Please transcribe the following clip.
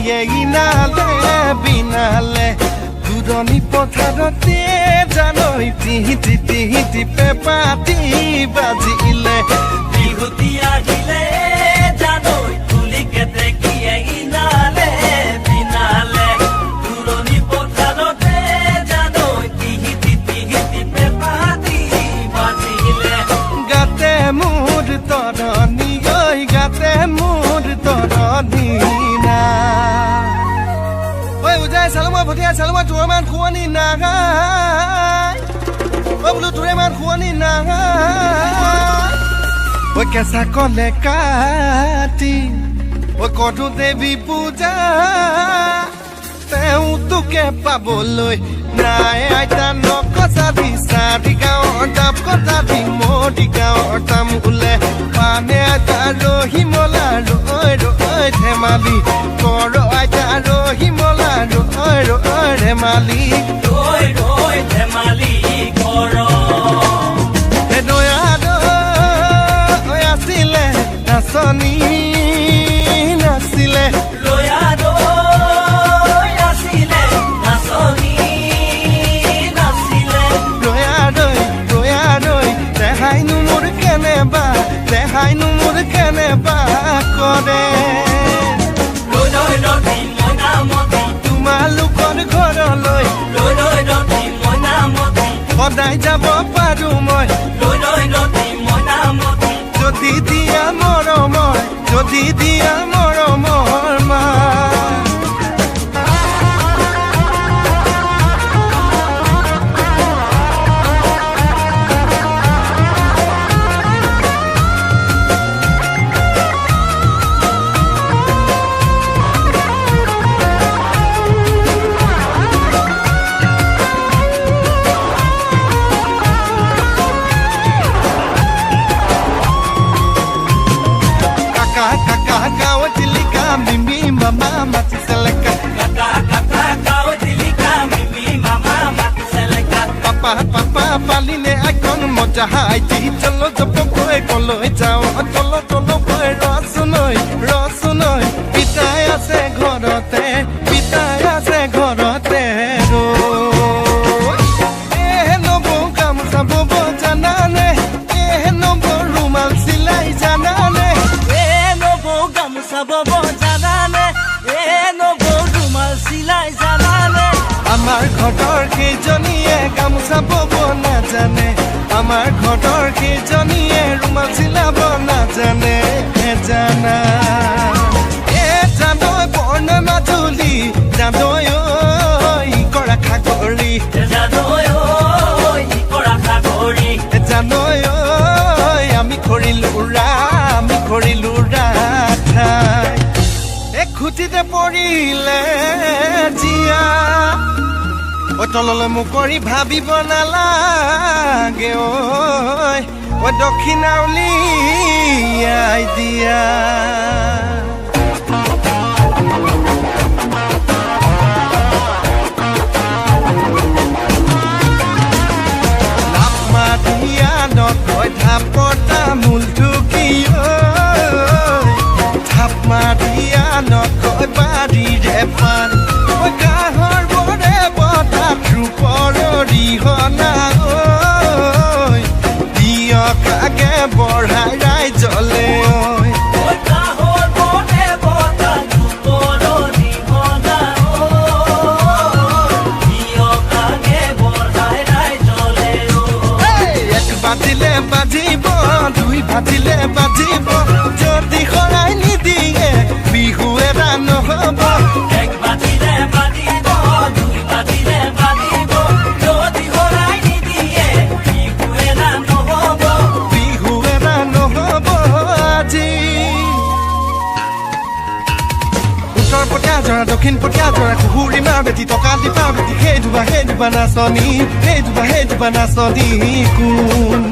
দেখিয়ে ইনালে বিনালে দূৰণি পথাৰতে জানৈ টিহি টিহি পেপাতি বাজিলে। বিহুতি আহিলে জানৈ তুলিকে দেখিয়ে ইনালে বিনালে দূৰণি পথাৰতে জানৈ টিহি টিহি পেপাতি বাজিলে। গাতে মোৰ তৰণি ঐ গাতে মোৰ তৰণি না ঐ উজাই চালুমা ভটিয়াই চালুমা তোৰ মান শুৱনি নাই ঐ বোলো তোৰে মান শুৱনি নাই ঐ কেঁচা কলে কাটি ঐ কৰো দেৱী পূজা তেওঁ তোকে পাবলৈ নাই আইতা নকচাবি চাৰি গাঁৱৰ দাপ কটাবি মৰি গাঁৱৰ তামোলে পানে আইতা ৰহিমলা ৰৈ ৰৈ ধেমালি কৰ আইতা ৰহিমলা ৰৈ ৰৈ ধেমালি ৰৈ ৰৈ ধেমালি কৰ। হে দয়া দৈ আছিলে নাচনী নাছিলে ৰয়া ৰৈ আছিলে নাচনী নাছিলে। ৰয়া ৰৈ ৰয়া ৰৈ দেহাইনো মোৰ কেনেবা দেহাইনো মোৰ কেনেবা কৰে। ৰৈ ৰৈ ৰতি মইনামতী তোমালোকৰ ঘৰলৈ ৰৈ ৰৈ ৰতি মইনামতী সদায় যাব পাৰো মই ৰৈ ৰৈ ৰতি মইনামতী যদি দিয়া মৰমৰ যদি দিয়া মৰমৰ মা। কাকা কাকা গাঁও চিলিকা মিমি মামা মাতি চেলেকা কাকা কাকা গাঁও জিলিকা মিমি মামা মাতি চেলেকা। পাপা পাপা পালিনে আইকন মজা হাইটি চলো জপ গৈ কলৈ যাওঁ তল তল গৈ ৰচোনৈ ৰচোনৈ পিতাই আছে ঘৰতে পিতাই আছে ঘৰতে ৰৈ এ নবৌ গামোচা বব জানানে এ নবৌ ৰুমাল চিলাই জানানে এ নবৌ গামোচা বব জানানে এ নবৌ ৰুমাল চিলাই জানানে। আমাৰ ঘৰৰ কেইজনীয়ে গামোচা বব নাজানে আমাৰ ঘৰৰ কেইজনীয়ে ৰুমাল চিলাব নাজানে জানা এ জানৈ বৰ্ণ মাজুলী জানৈ ঐ কৰা খাগৰি জানৈ ঐ কৰা খাগৰি জানৈ ঐ আমি কৰিলো আমি কৰিলো ৰাঠাই এক খুটিতে পৰিলে জীয়া ঐ তললৈ মুখ কৰি ভাবিব নালাগে ঐ ঐ দক্ষিণা উলিয়াই দিয়া। লাপ মাৰিয়া নকয় ঢাপৰ তামোল ঢুকি ঐ থাপ মাৰিয়া নকয় বাৰীৰে পাণ ঐ কাঁহৰ বৰে বতাত ৰূপৰ অৰিহণা ঐ দিয়ক আগে বঢ়াই ৰাইজলে ঐ ঐ কাঁহৰ বৰে বতাত ৰূপৰ অৰিহণা ঐ দিয়ক আগে বঢ়াই ৰাইজলে ঐ। এক বাজিলে বাজিব দুই বাজিলে বাজিব যদি শৰাই নিদিয়ে বিহু এটা নহ'ব। এক বাজিলে বাজিব দুই বাজিলে বাজিব যদি শৰাই নিদিয়ে বিহু এৰা নহ'ব। বিহু এটা নহ'ব আজি। উত্তৰ পটীয়া জৰা দক্ষিণ পটীয়া জৰা কুহুৰী মা বেটি টকা দিবা বেটি সেই দুবা নাচনী সেই দুবা নাচনী কোন।